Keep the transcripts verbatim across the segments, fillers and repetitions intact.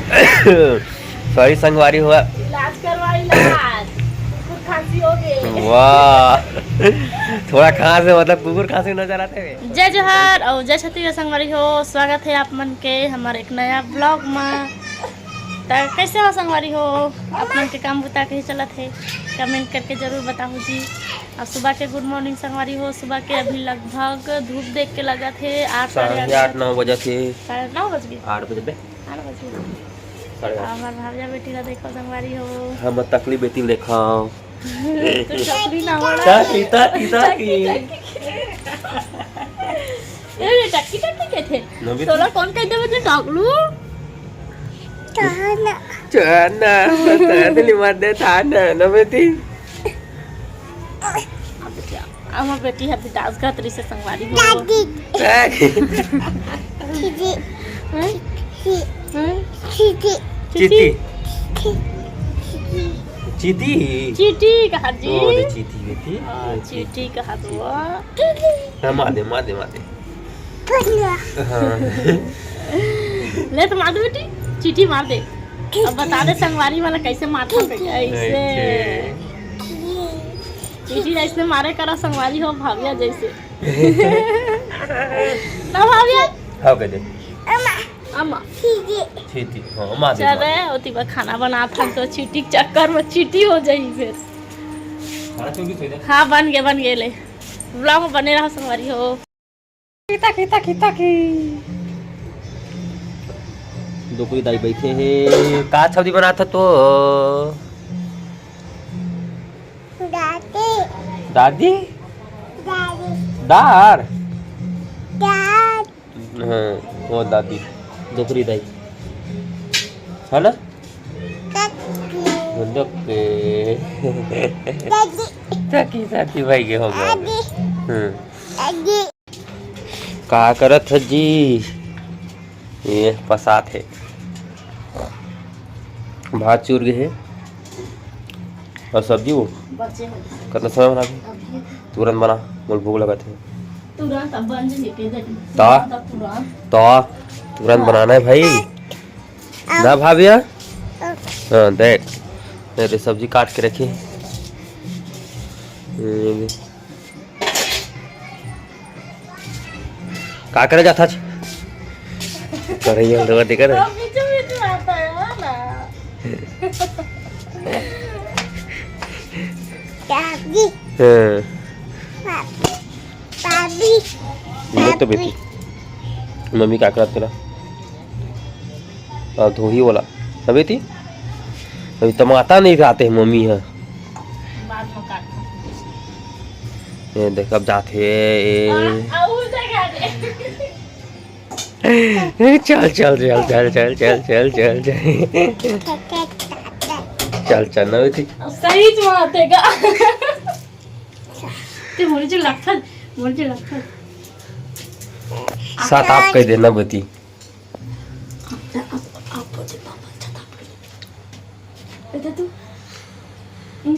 Sorry संगवारी हो। इलाज करवा, इलाज। कुकुर खांसी हो गए। वाह, थोड़ा खांस है, मतलब कुकुर खांसी नजर आते हुए। जय जोहार और जय छत्तीसगढ़ संगवारी हो, स्वागत है आप मन के हमारे एक नया ब्लॉग में। त कैसे हो संगवारी हो, आप मन के काम बुता कहीं चलत है, कमेंट करके जरूर बताओ जी। और सुबह के गुड मॉर्निंग संगवारी हो, सुबह के अभी लगभग धूप देख के लगत है आठ, साढ़े आठ, आठ नौ बजे से। साढ़े नौ बज गए। आठ बजे बे। आठ बज गए। साढ़े आठ। हमार भावजा बेटी ला देखो संगवारी हो। हम तकली बेटी देखो। तो चकली ना हो रहा। ताकी, ताकी, ताकी। ए, टक्की, टक्की के थे? नबी तोला कौन कहते बजे काकलू? चाहना। चाहना, बता दे, मार दे, था ना, नबी थी। अब क्या? हमर बेटी ह अभी डांस करत रहिस हे संगवारी हो। दादी। हैं? दीदी। हैं? दीदी। हैं? दीदी। चीटी। चीटी। चीटी। चीटी कहा जी। ओ, दे चीटी बेटी। हाँ, चीटी कहा तो। हाँ, मार दे, मार दे, मार दे। हाँ। ले तो मार दे बेटी, चीटी मार दे। अब बता दे संगवारी वाला कैसे मारता है, कैसे। चीटी जैसे मारे करा संगवारी हो भाविया जैसे। ना भाविया? हाँ, कह दे। अम्मा। ठीक है, हाँ, मार दे, चल मार दे। रे, ओती बा खाना बना था तो चीटी के चक्कर में चीटी हो जाई फिर। खाना चुंगी सही दे। हाँ, बन गए, बन गए ले। ब्लॉग में बने रहो संगवारी हो। किता, किता, किता की। डोकरी दाई बैठे हे। का सब्जी बनात ह तो? दादी। दादी? दादी। दार? दार। हाँ, वो दादी। डोकरी दाई। है ना? काकी। डोकरी। दादी। काकी, काकी भाई के हो गया। दादी। हम्म। दादी। का करत ह जी? ये पसात हे। भात चूर गे हे। और सब्जी वो? बचे हो। कितना समय बना के? अभी। तुरंत बना, मोर भूख लगत हे। तुरंत अब बन जाई के दे। ता? तुरंत, तुरंत। ता? तुरंत बनाना है भाई। ना भाविया? हाँ, देख। ये दे सब्जी काट के रखी। ये दे। का करे जाथच? करैया हलवा देकर। हाँ, बीच बीच में आता है, है ना? दादी। हाँ। पापी। पापी। ये तो बेटी। मम्मी का करत तेरा? आ, धोही वाला। अबे ती? अभी टमाटर नहीं खाते हैं मम्मी ह। बाद में काटना। ये देख, अब जात हे, ए। आ, आ, उ जगह दे। ए, चल, चल। चल, चल, ना बेटी। सही च मारते का। ते मोर जे लगथन, मोर जे लगथन। सात आप कह देना बेटी। आप, आप, आप बोल दे, पापा, अच्छा, आप बोल दे। बेटा, तू? हम्म।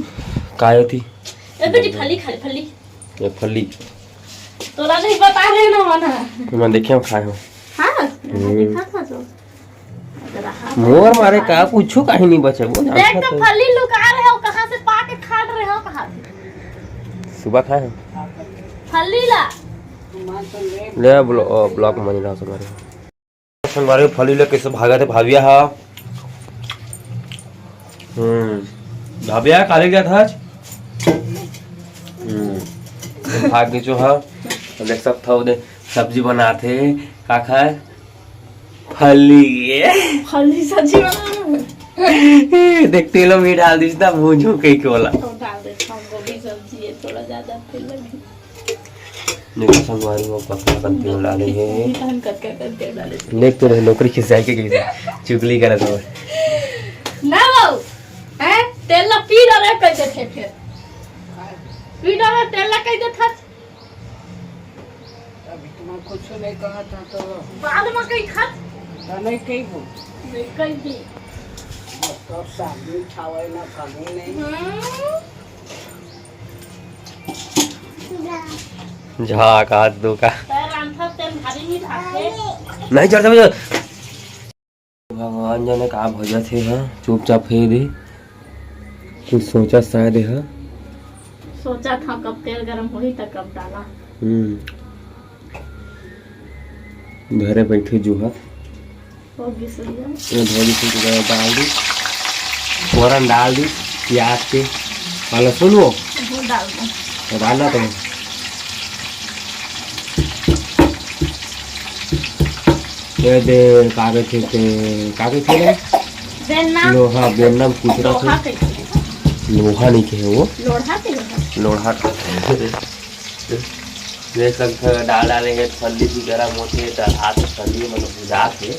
काय होती? ए, बेटी, फली खा ले, फली। ये फली। तोला नहीं बता रहे ना, मना। मैं देखे हूँ, खाए हूँ। हाँ? हम्म। देखा था तो। मोर मारे का कुछू काहे नहीं बचे, बोल, देख तो फली लुका रहे हो, कहाँ से पाके खाट रहे हो, कहाँ से? सुबह खाए हो? फली ला। ले ब्लॉ-, ब्लॉक में नहीं रहा तुम्हारे। संगवारी फली ले कैसे भागत हे भाविया हा। हम्म, भाविया काले गया था आज। हम्म, भाग नीचो हा। देख सकत हो, दे सब्जी बनात हे। का खाए? फली। फली सब्जी बना। देख, तेलो में डाल दीस ना, मुंह झोंके के वाला। तो डाल दे, हम गोभी सब्जी है, थोड़ा ज्यादा तेल लगी। देखो संगवारी हो, कतका कन तेल डाले हे। अभी तो हम कतका कन तेल डाले थे। देख तो रहे, नौकरी खिंचाई के कैसे चुगली करत हो। ना बाबू, हैं? तेल ला पी डाले कैसे थे फिर? पी डाले, तेल ला कैसे था? अभी तुम्हारा कुछ नहीं कहा था तो। बाद में कहीं खा। तो नहीं कही हो। नहीं कही थी। अब तो शादी छावे ना कमी नहीं। हम्म। झाक हाथ दो का। पैर आंथा तेल भारी नहीं भागते। नहीं चढ़, चढ़, चढ़। भगवान जाने का भजत हे, हाँ, चुपचाप हे दे। कुछ सोचा शायद हे, हाँ। सोचा था कब तेल गरम होही त कब डाला। हम्म। घरे बैठे जुहत। हो गिस भैया। ये धोरी से तो डाल दी, फोरन डाल दी प्याज के। और लहसुन वो वो डाल दो। तो डालना तो। ये दे, का कहिथे ते, का कहिथे रे? बेलना। लोहा, बेलना में कुचरा लोहा थे। कहिथे। लोहा नहीं कहे वो। लोढ़ा कहिथे। लोढ़ा। देख सकथो, डाल डाले हे, फल्ली भी गरम होथे, त हाथ फल्ली मतलब भुजात हे।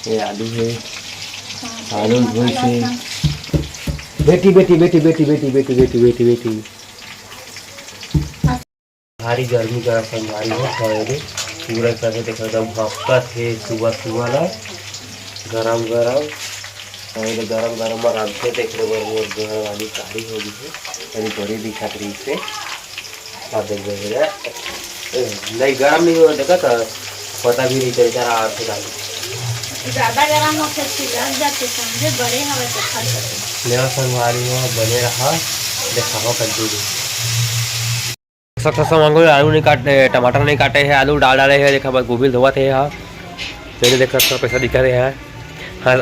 ये आलू हे, हाँ, आलू तेल धोई मसाला से। अपना। बेटी, बेटी, बेटी। भारी गर्मी करा संगवारी हो, सवेरे पूरा कथे देखो एकदम भपकत हे सुबह सुबह ला, गरम गरम। अउ एदे गरम गरम म रांधथे, तेकरे बर मोर घर वाली कारी हो गिस हे, अरे बड़े दिखत रहिस हे। अब देख बेटा, ए, नहीं गरम नहीं हो, देखा था, पता भी नहीं चले, जरा आराम से डाल। ज्यादा गरम होथे, चिलक जाथे, समझे, बड़े हवे तो खा सकते। लेवा संगवारी हो, बने रहा, देखावा continue। देख सकथो संगवारी, आलू नहीं काटे, टमाटर नहीं काटे हे, आलू डाल डाले हे, देखा बस गोभी धोवत हे हा। पहले देख सकथो कैसा दिखत हे हा। हाँ।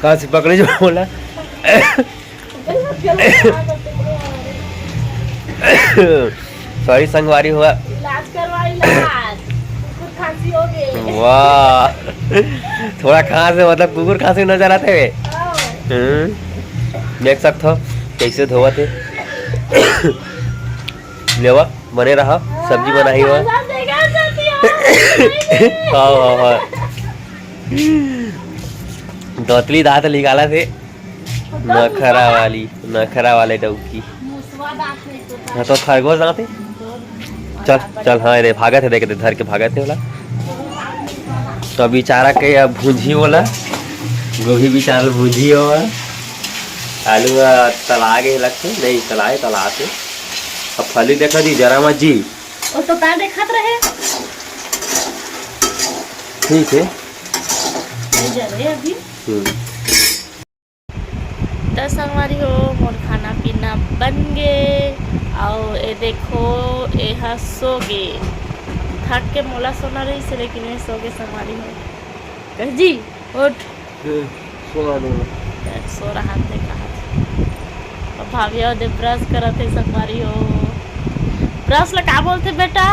कहाँ से पकड़े जो बोला। सॉरी संगवारी हो। इलाज करवा, इलाज। कुकुर खांसी हो गए। वाह। थोड़ा खांस हे, मतलब कुकुर खांसी नजर आथे। हाँ। हम्म। देख सकथो कैसे धोवत हे। लेवा, बने रहा, सब्जी बनाही हुआ। हाँ, हाँ, हाँ। दतली दांत निकालथे, नखरा वाली, नखरा वाले डौकी। हाँ, तो खरगोश दांत हे। चल, चल, हाँ, रे, भागत हे, देख, देख, धर के भागत हे ओला। तो बेचारा के अब भूंजी ओला, गोभी बेचारा भूंजी हो, आलू ह तला गे लगथे, नहीं, तलाए, तलात हे। अब फली देखा जी, जरा मत जी। वो तो का देखत रहे? ठीक हे। नहीं जा रहे अभी। हम्म। त संगवारी हो, मोर खाना पीना बन गे, अउ ए देखो, ए ह सो गे, थक के मोला सोना रहिस हे, लेकिन ए सो गे संगवारी हो। कह जी, उठ। ए, सोना दो। ए, सो रहा थे, कहा थे। अब भाभी ओदे ब्रश करत हे संगवारी हो। ब्रश ला का बोलथे बेटा?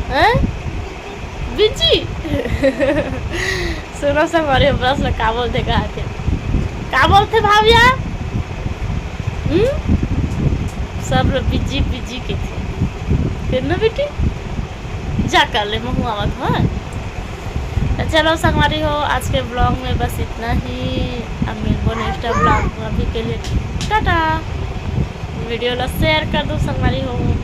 हैं? बिज्जी। सुनो संगवारी हो, ब्रश ला का बोलथे कहा थे? का बोलथे भाविया? हम्म? सब लोग बिज्जी, बिज्जी कहिथे। फिर ना बेटी? जा कर ले, महू आवत हो। तो चलो संगवारी हो, आज के vlog में बस इतना ही। अब मिलबो next vlog में, अभी के लिए टाटा। Video ला share कर दो संगवारी हो।